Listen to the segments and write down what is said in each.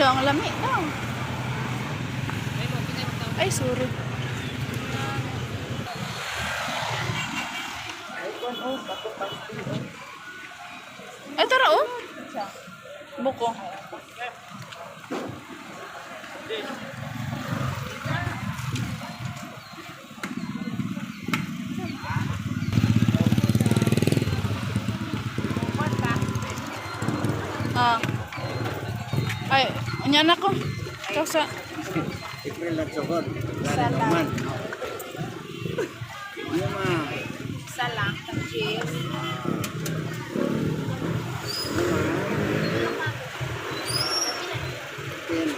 Daw, ang lami daw. Ay, sorry. Ay, tara oh. Buko. Ah. Ay, unya na ko. Ikaw sa April at sugod. Salam. Yung mga Salang, cheese. pin.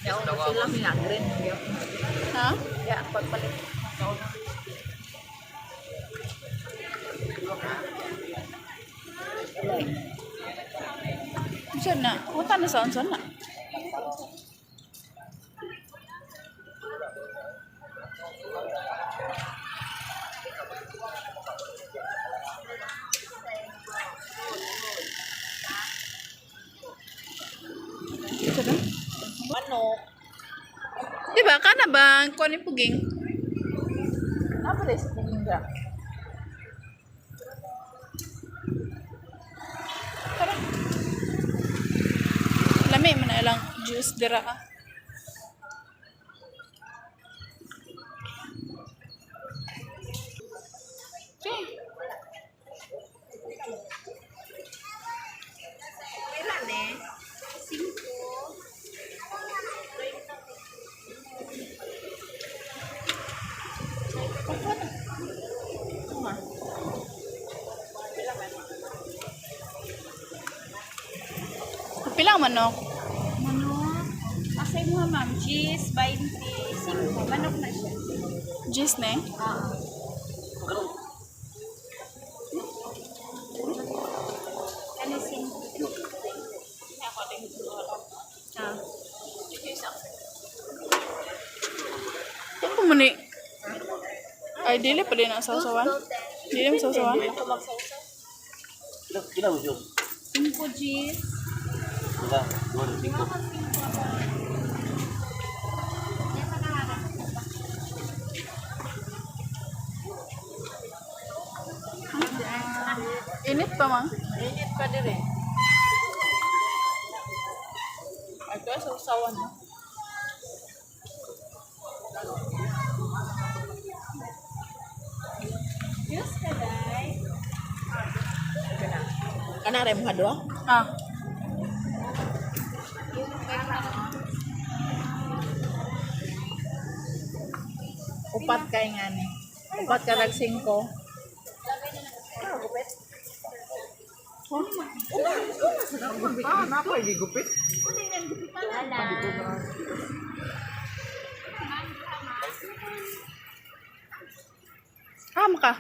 Yaw, sila nga green. Ha? Ya, pagpalit. Unsa na? Unta na sa unsa na? Unsa na? Manok. Di ba kana ba ang kuan ni puging? Napa sa puging? Tara. Lami man na ilang juice dira ah. Okay. Pila ne? Cinco. Pila ang manok? Manok. Asay mo ha, ma'am. Cheese, 25. Manok na siya. Juice ne? Ah. Ano sin? Ah. Ano mo ni? Ay, dili pa din ang sausawan. Dili mo sausawan? Kila mo yun? 5 G's. Wala. Dua, cinco. Init pa man. Init pa dire. Ay, ito sausawan na. Juice ka, day. Kana rin mo hadwa? Ah. Upat kay nga ni. Upat ka nag 5. Ah, nako ay gigupit. Ah, maka.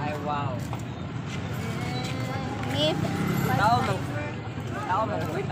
Ay, wow. Ngip. Tao mag... Tao mag... Wait.